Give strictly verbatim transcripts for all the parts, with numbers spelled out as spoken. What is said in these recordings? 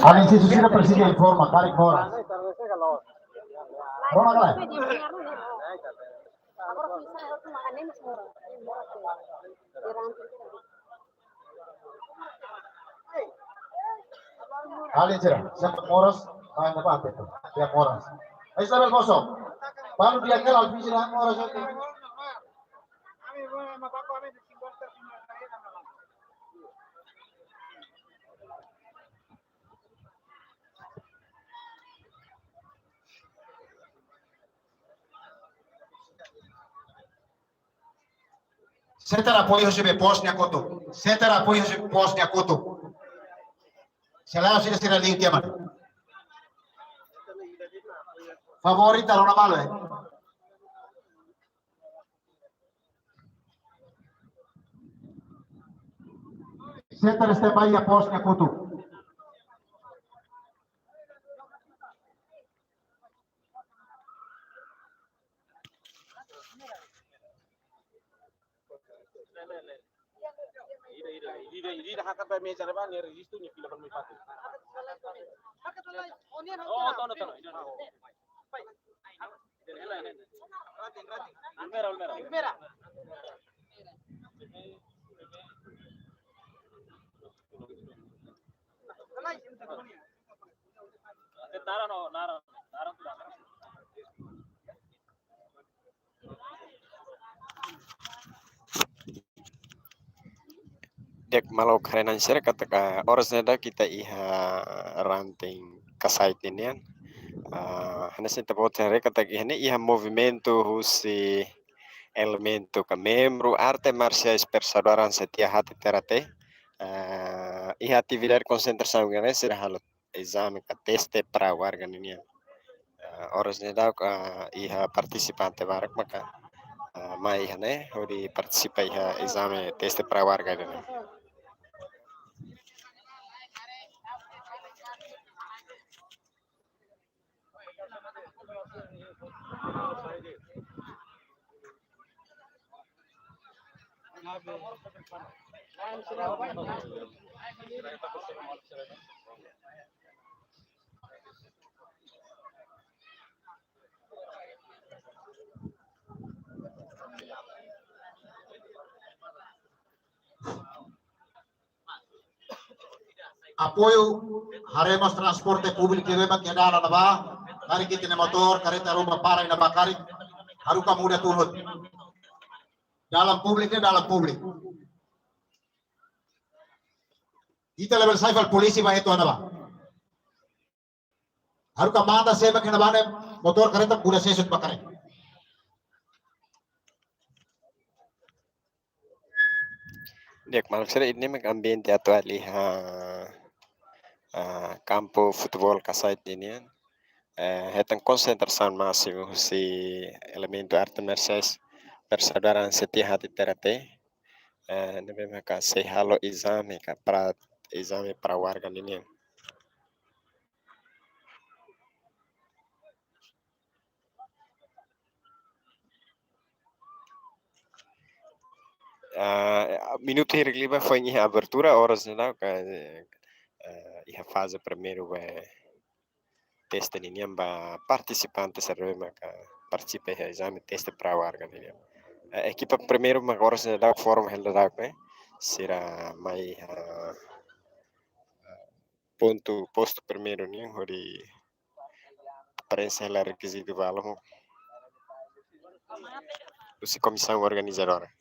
Alin sira, sira presiza informa, karik moras. Rona kala. Alin sira, siapa moras? Ah, nggak apa-apa itu. Dia moras. Isabel Boso. Baru dia kenal, bisa moras, oke. Setar apoiu husi be pos nia kotuk. Setar apoiu husi pos nia kotuk. Selalu sira sira link ya, man. Favor ita rona malu, eh. Setar standby iha pos nia kotuk. Ida, ida, ida, ida, hakat ba meza depan, ya, registu, ni fila ba mi patu. Oh, tono, tono, ida, ida. Ulmera, ulmera. Ulmera. Naran, oh, naran, naran. Di'ak, maluk haree-na'in sira, katak oras ne'e daudaun ita iha ranting Kasait ninian. Ah, hanesan ita-boot haree katak iha ne'e iha movimentu husi elementu ka membru arte marsiais Persaudaraan Setia Hati Terate. Ah, iha atividade konsentrasaun ne'e sira halo ezame ka teste pra warga ninian. Ah, oras ne'e daudaun, ah, iha partisipante barak maka, ah, mai iha ne'e hodi partisipa iha ezame teste pra warga ninian. Apoiu, haree mós transporte públiku ne'ebé mak iha dalan ne'ebá, karik ita-nia motór, kareta ruma para iha ne'ebá karik, haruka muda tun hotu. Dalan públiku ne'e dalan públiku. Ita labele sai fali polísia ba hetan ona ba. Haruka manda sé mak iha ne'ebá ne'e motór kareta muda sesu ba karik. Di'ak, maluk sira, ida-ne'e mak ambiente atuál iha, ah, kampu futeból Kasait ninian. Eh, hetan konsentrasaun másimu husi elementu arte marsiais Persaudaraan Setia Hati Terate. Eh, ne'ebé maka sei halo ezame ka pra, ezame pra warga ninian. Ah, minutu hirak liubá foin iha abertura, oras ne'e daudaun ka, eh, iha faze primeiru ba teste ninian ba partisipante sira ne'ebé maka partisipa iha ezame teste pra warga ninian. Eh, ekipa primeiru maka oras ne'e daudaun forma hela daudaun, eh, sira mai iha, eh, pontu, postu primeiru nian hodi prenxe hela rekizitu balu husi komisaun organizadora.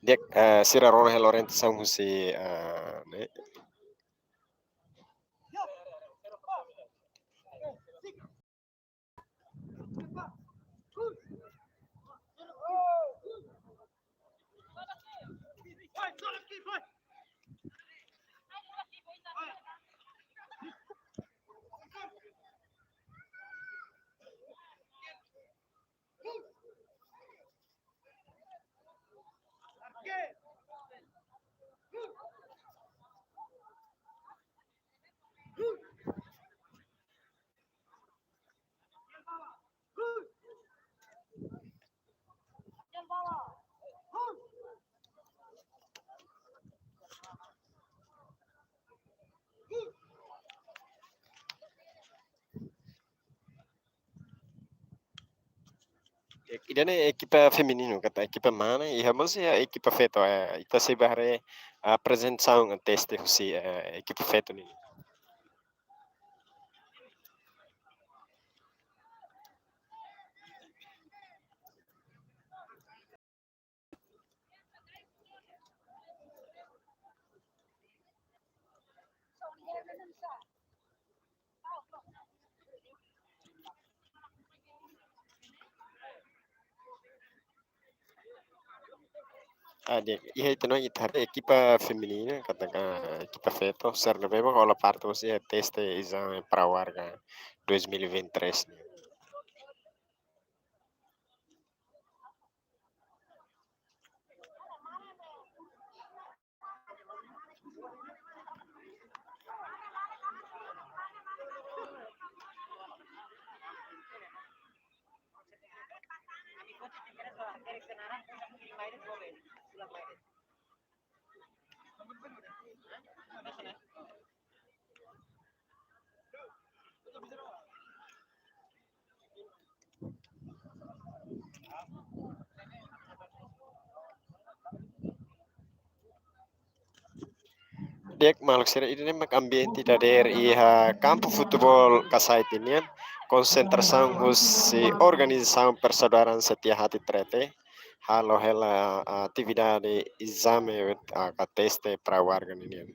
Di'ak, eh, sira rona hela orientasaun husi, eh, ne'e. Ida-ne'e ekipa femininu, katak ekipa mane, iha mós iha ekipa feto, eh, ita sei bá haree, ah, apresentasaun teste husi, eh, ekipa feto nian. Ah, di'ak, iha ita-nia, ita haree ekipa feminina, katak ekipa feto, sira ne'ebé mak hola parte husi teste ezame Pra Warga dois mil e vinte e três nian. Di'ak, maluk sira, ida-ne'e mak ambiente dadeer iha kampu futeból Kasait nian, konsentrasaun husi organizasaun Persaudaraan Setia Hati Trete, halo hela, ah, atividade ezame, ah, ka teste Pra Warga nian.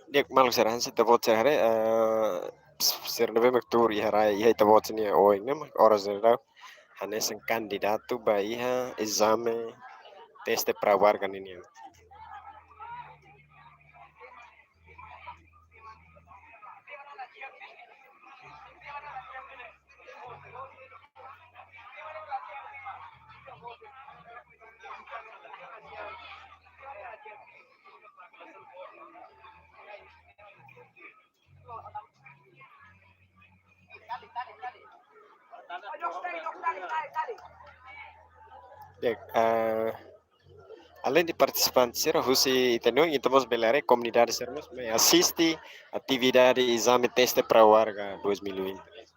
Di'ak, maluk sira, hanesan ita-boot sira haree, eh, sira ne'ebé mak tuur iha rai, iha ita-boot sira-nia oin ne'e mak oras ne'e daudaun hanesan kandidatu ba iha ezame teste Pra Warga nian. Di'ak, eh, aleinde partisipante sira husi ita-nia oin, ita mós bele haree komunidade sira mós mai asiste atividade ezame teste Pra Warga dois mil e vinte e três.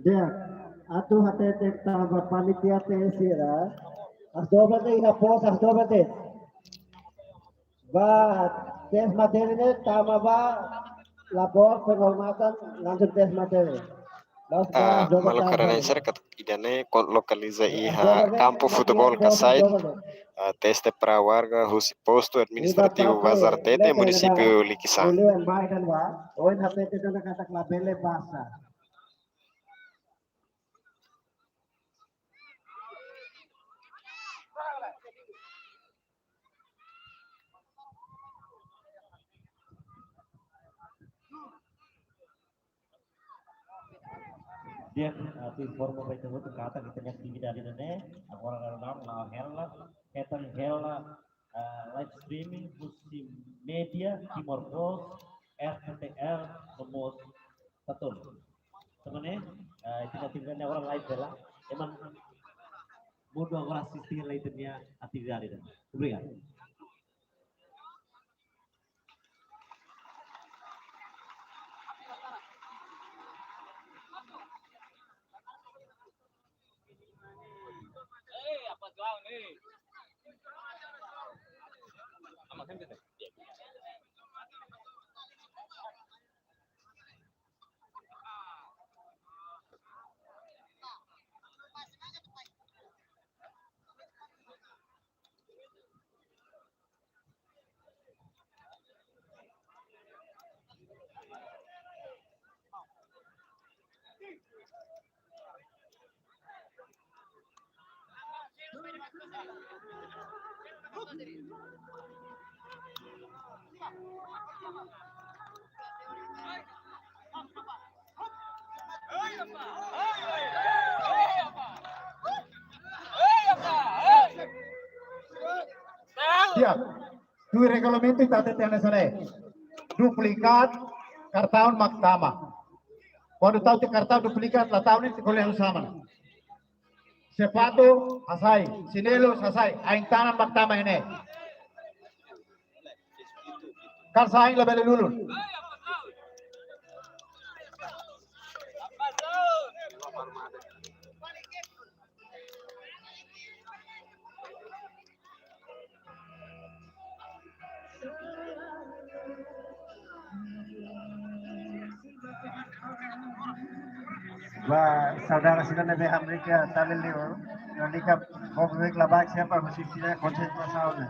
Di'ak, atu hatete tanba panitia T S sira. As doben de'it iha pos, as doben de'it. Ba, tes materi ne'e tama ba, lapor penghormatan langsung tes materi. Laos ba, Ah, as doben maluk tahu. Karena serkat ida-ne'e ko-, lokaliza iha kampu futeból Kasait, ah, T S T Praia Warga, husi postu administrativu Bazar Tete, munisípiu Likisá. Oin hatete dona katak labele basa. Di'ak, ah, atu informa ba ita hotu katak ita-nia atividade ne'e, agora la, la, la hela, hetan hela, ah, live streaming husi média Timor Post, R T T L, nomor satu. Teman-teman, ah, ita-nia atividade agora live hela, ema mundu agora asisti hela ita-nia atividade ne'e. Obrigadu. Ya, tuir regulamentu ita hatete hanesan ne'e. Duplikat kartaun mak tama. Kuandu tau tiha kartaun duplikat la tau ne'e, ko'alia hanesan ne'e. Sapatu hasai, xinelu hasai, ain-tanan mak tama iha ne'e. Kar sai labele lulun. Ba, saudara sira ne'ebé hamriik iha Tallinn, Leo, no lika bobo bek la bak siapa musik sira konsentrasaun.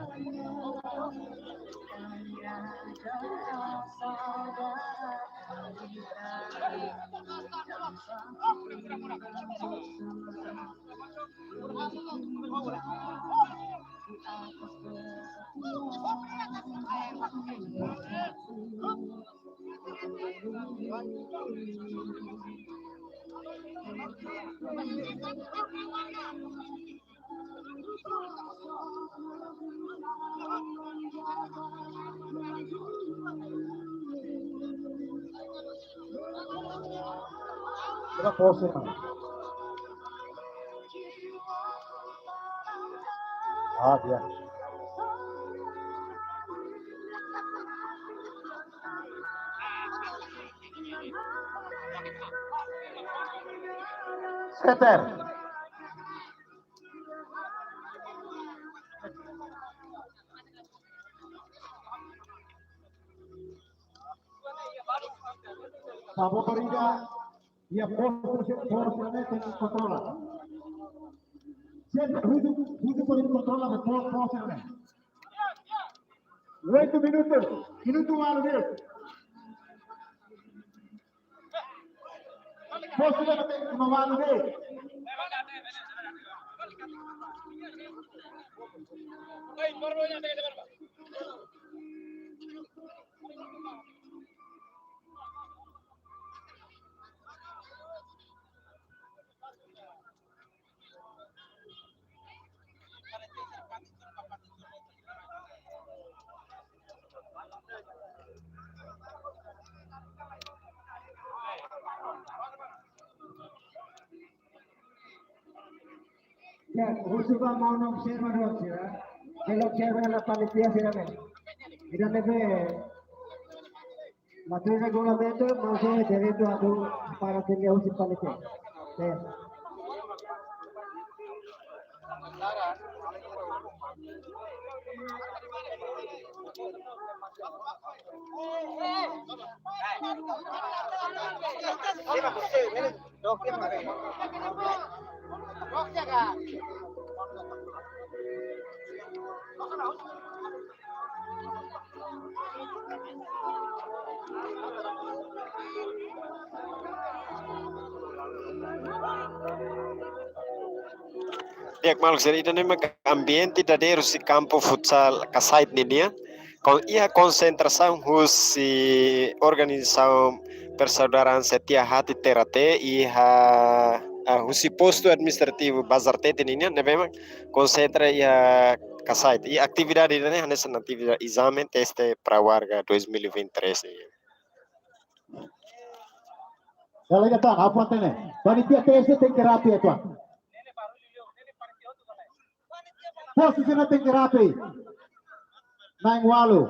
Berapa porsi, Bang? Ah, dia. Setter. Favór barriga, iha postu, postu ne'e tenke kontrola. Sempre husu, husu para kontrola, postu, postu ne'e. Oito minutos, minutu ualu de'it. Postu ne'e tenke ualu de'it. Ya, husu ba maun observadór sira, bele observa la panitia sira ne'e. Ida-ne'ebé la tuir regulamentu, maun sira direitu atu para atende husi panitia. Di'ak, maluk sira, ida-ne'e mak ambiente dadaun husi kampu futsal Kasait ninian. Kon-, iha konsentrasaun husi organizasaun Persaudaraan Setia Hati Terate iha, ah, husi postu administrativu Bazartete ninian, ne'ebé mak konsentra iha Kasait. I atividade ida-ne'e hanesan atividade ezame teste para warga dois mil e vinte e três. Dala ida tan, apu hatene. Panitia T S tenke rapi atuan. Posisi ne'e tenke rapi. Na'in-ualu.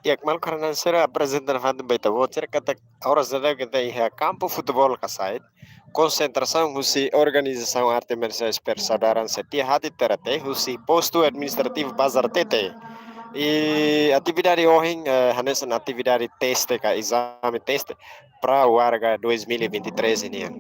Di'ak, maluk sira, aprezenta nafatin ba ita-boot sira katak oras ida-ne'e ita iha kampu futeból Kasait. Konsentrasaun husi organizasaun arte marsiais Persaudaraan Setia Hati Terate husi postu administrativu Bazartete. I atividade ohin, eh, hanesan atividade teste ka ezame teste para warga dois mil e vinte e três nian.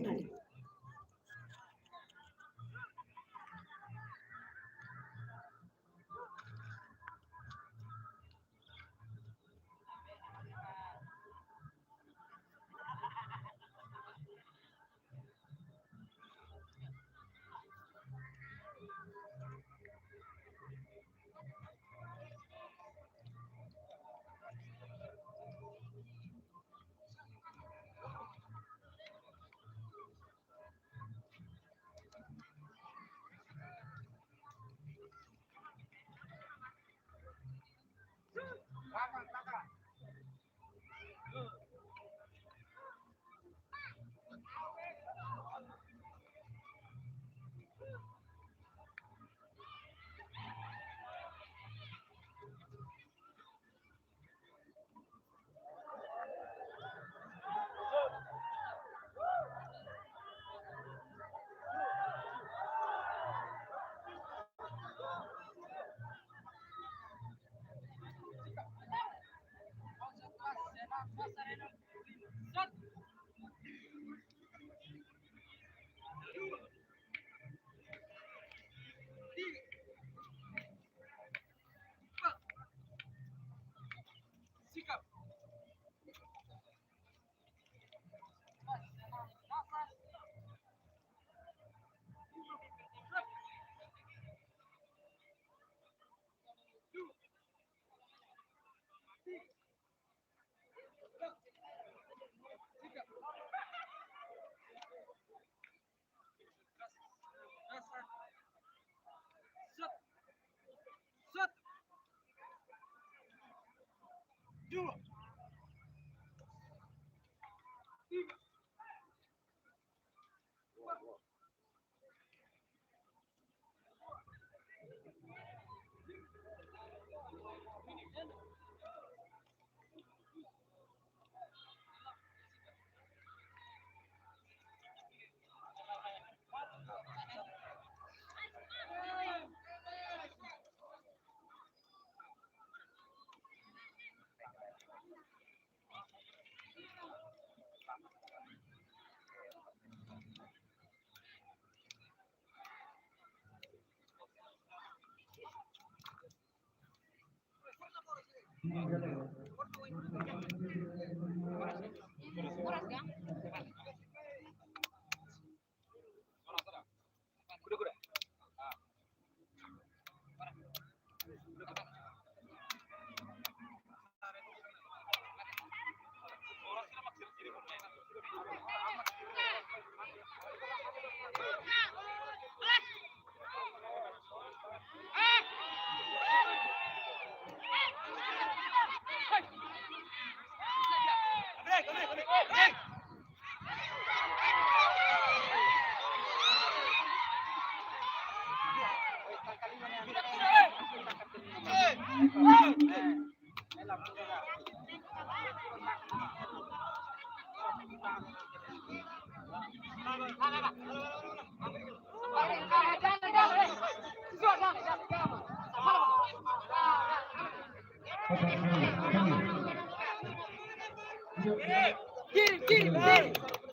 Kirim, kirim, kirim.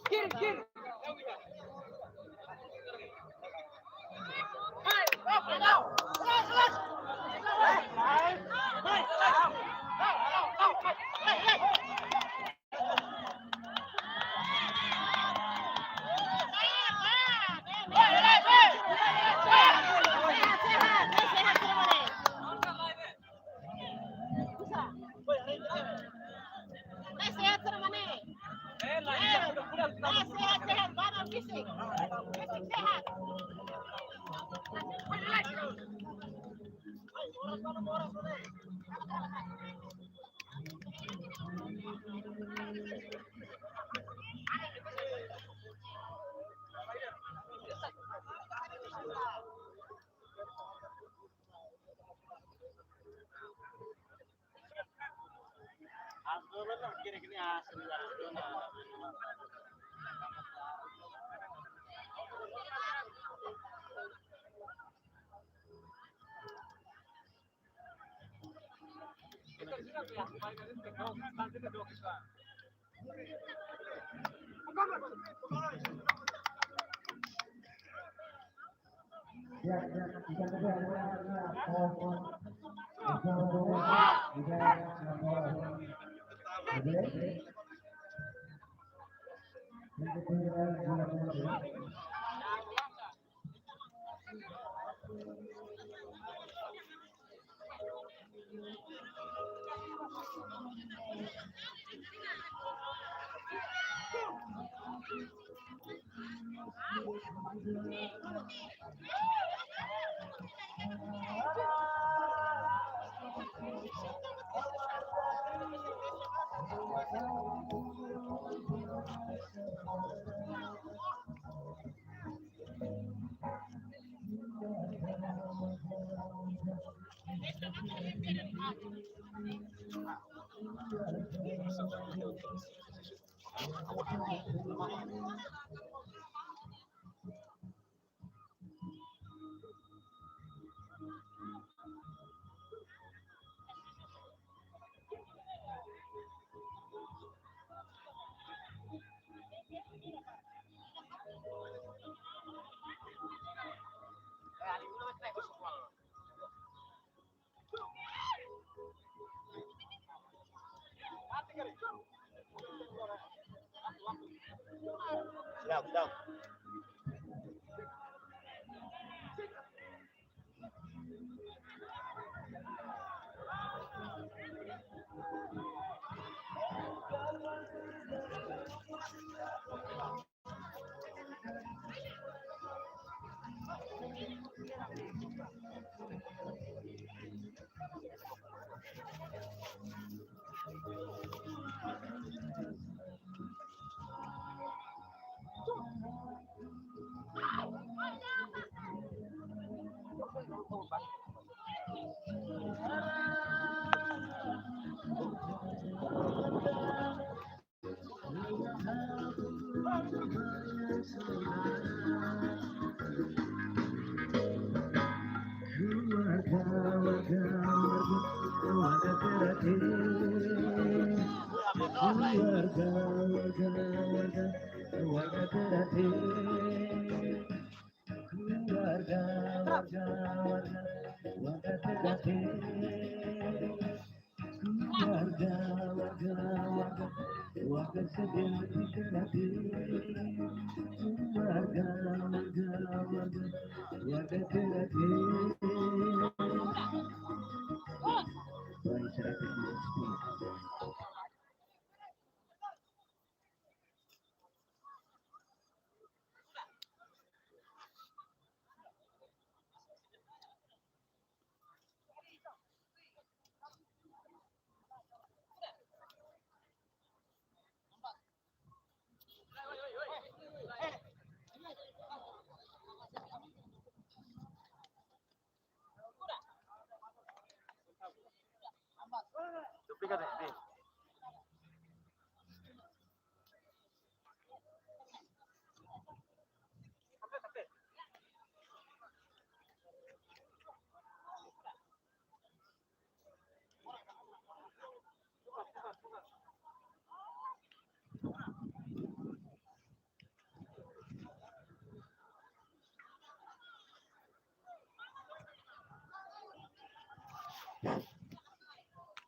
Kirim, kirim.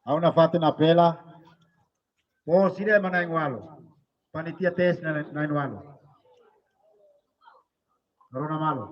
Ha'u nafatin apela. Posi ida ema na'in-ualu. Panitia tes na'in-ualu. Rona malu.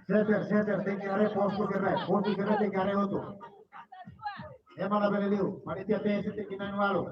Seter, seter, tenke haree postu kerrek, postu kerrek tenke haree hotu. Ema labele liu, panitia tes tenke na'in-ualu.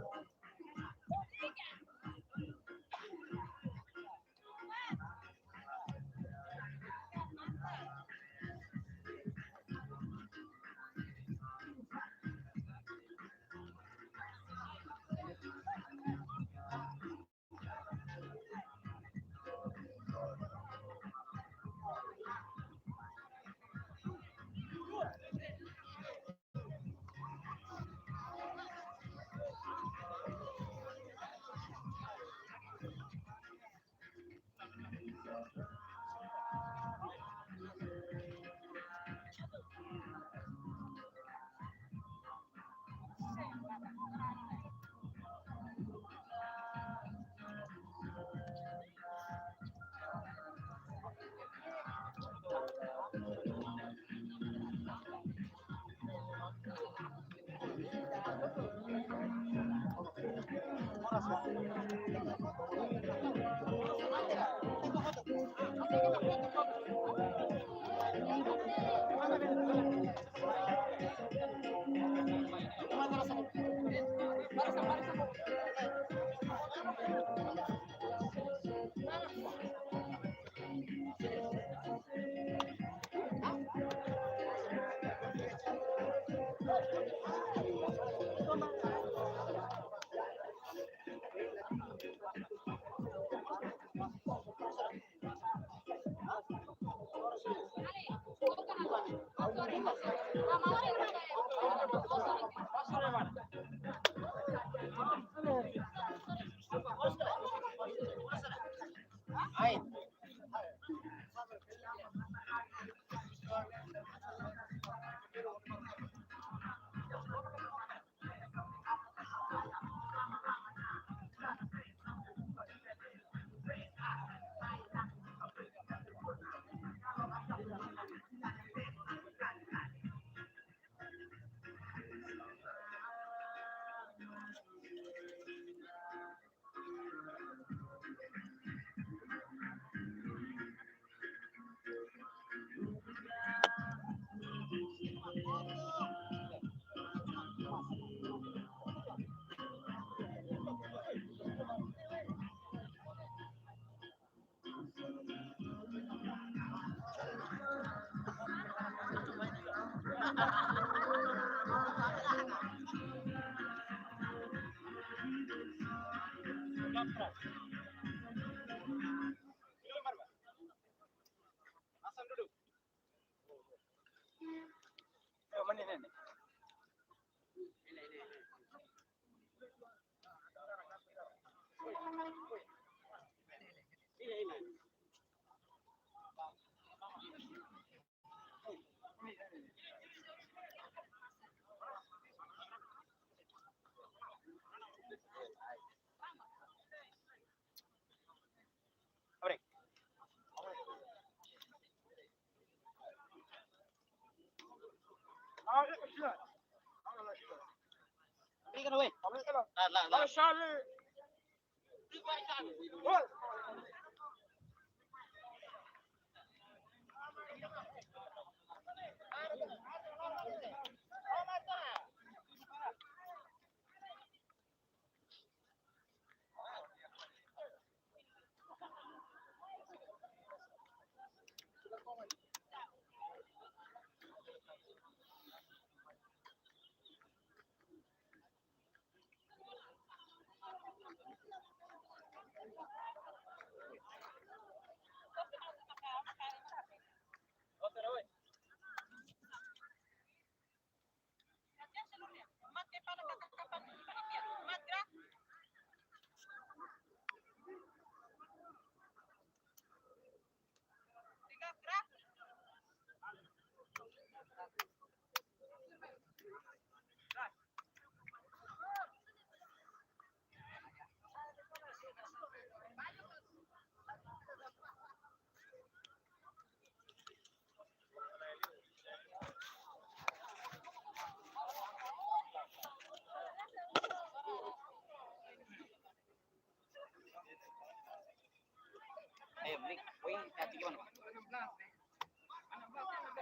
Eh, beri, poin kaki gimana, Pak?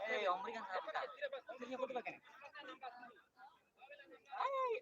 Eh, Om berikan saya, Pak. Itu dia foto lagi nih. Ai.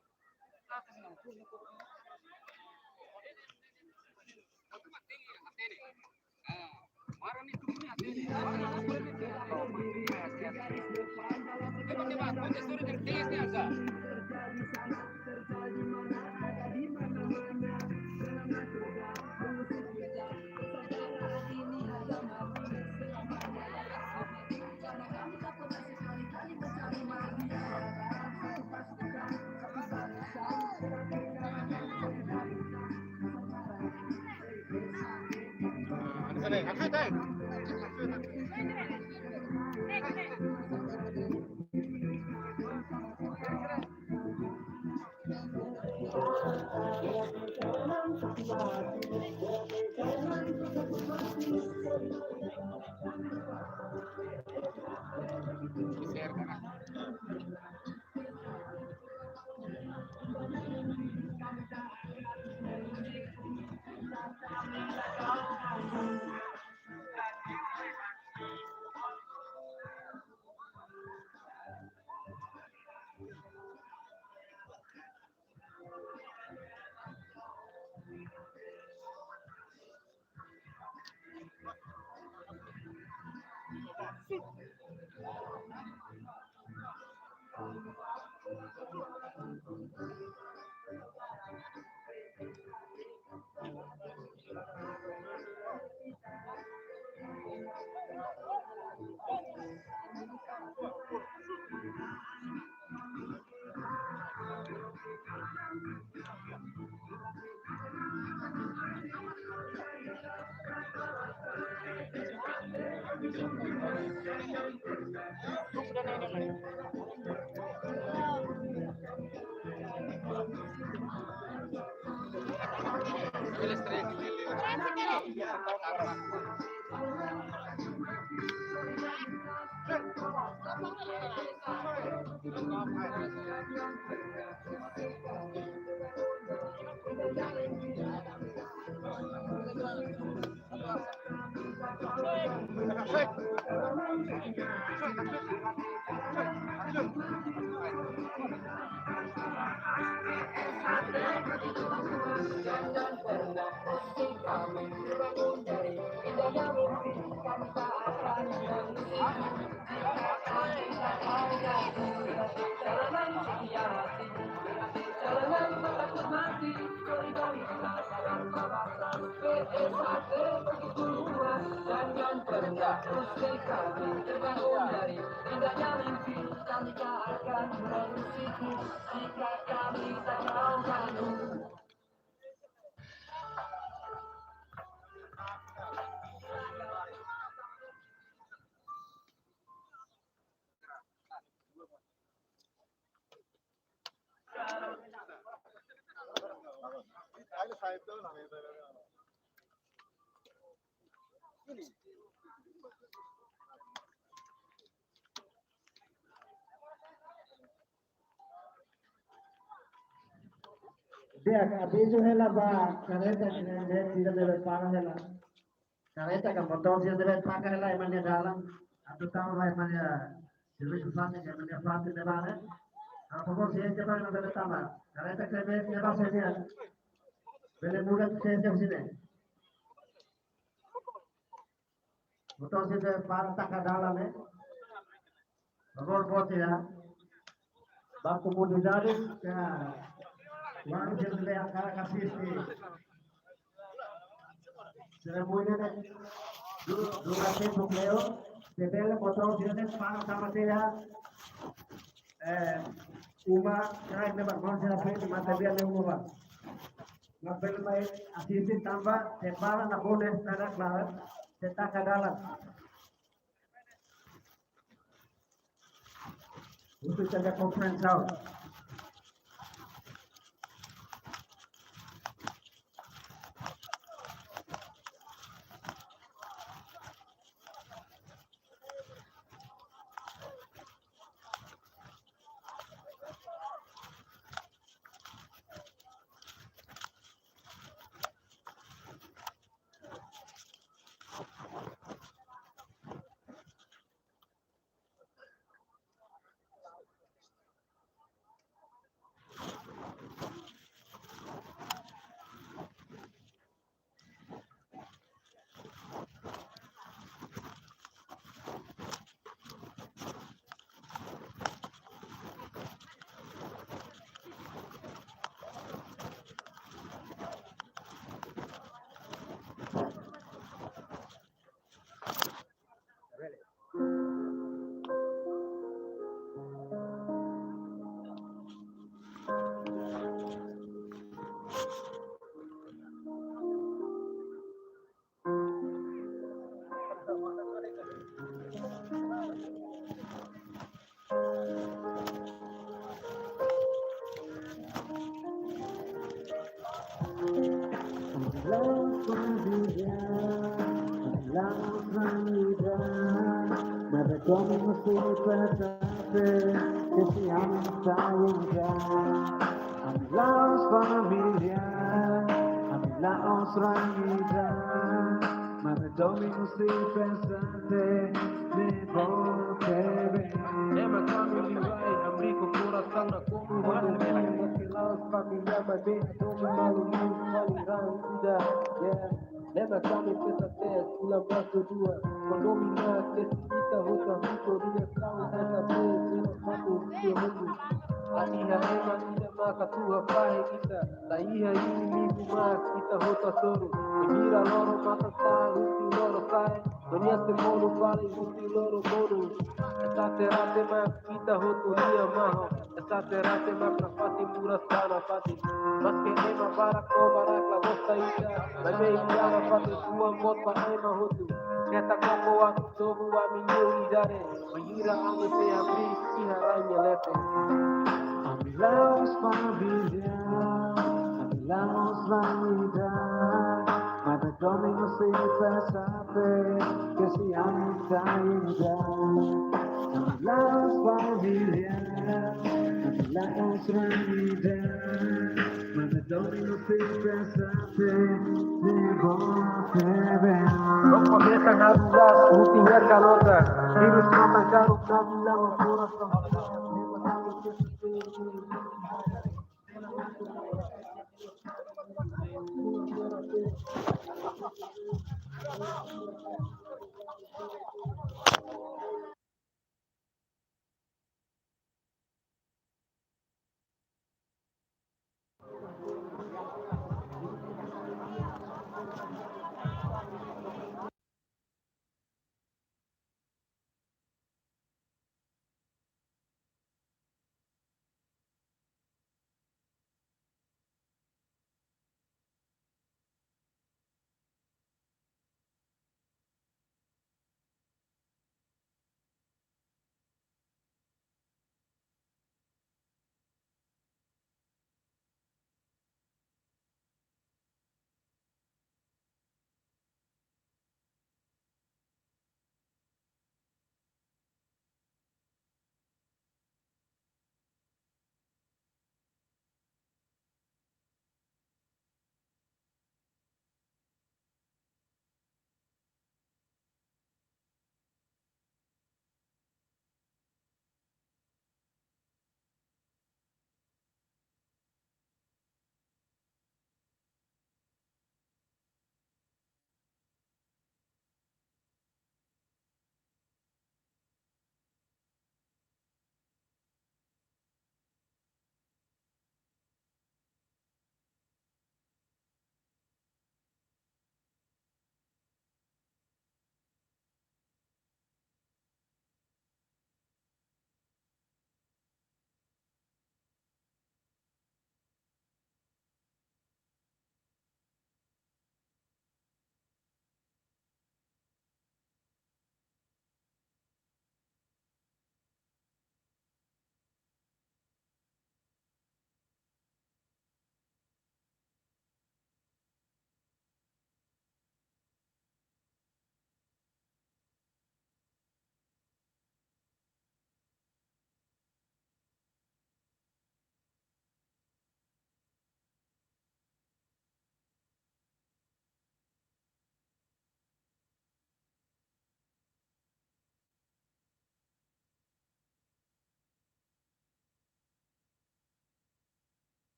Di'ak, avizu hela ba kareta ne'e, ne'e, sira ne'ebé para hela. Kareta ka motór sira ne'ebé para hela ema nia dalan. Atu tama ba ema nia servisu fatin, ema nia fatin ne'ebá ne'e. Por favór, sira ne'ebé para ne'ebé tama. Kareta ne'ebé, ne'ebá sira bele muda ke sini. Motór sira para taka dalan, eh. Favór boot ya. Ba komunidade, ya. Warga sira ne'ebé hakarak asiste serimónia ne'e. Du-, durante tempu kleur, se bele motór sira ne'ebé para tama tiha. Eh, uma, krai ne'ebé ba, konse na frente, mata bia ne'e uma ba. Mas bele mai asiste tanba, se para na bola, estrada klara, se taka dalan. Husu ita-nia komprensaun. Laos família, laos família, mas é como se tratasse que se ama saúde. Ami la'ós família, ami la'ós rai ida, mas é domingu se pensante, me vou beber. Ema kami liurai, hamriik ho korasaun na komu, hodi mili mati la'ós família, mas be domu malu, malu, malu, rai ida, yeah. Lembra kami kesa tes, ulang batu dua. Kondomina kesi ita hota huto dia kau hota be, sino satu dia hutu. Aniha ema ida maka tuha pahe ita. La iha inimigu mak ita hota soru. Mira loro mata sa husi loro sae. Donia se monu fali husi loro monu. Ita terate mak ita hotu nia maho. Sa terase mak nafatin, buras ka nafatin. Maske ema barak no barak la gosta ita, maibé ita nafatin, tuan boot ba ema hotu. Keta koko atu sobu ami-nia idade. Bainhira ami sei abri iha rai nia leten. Ami la'ós família, ami la'ós rai ida, maibé domin no sei festa pe, ke se ami ta ida. Ami la'ós família, ami la'ós rai ida, maibé domin no sei festa pe, negócio é bem. Roko beta na rua, utin ya kalota. Virus mata karu, kami lama pura.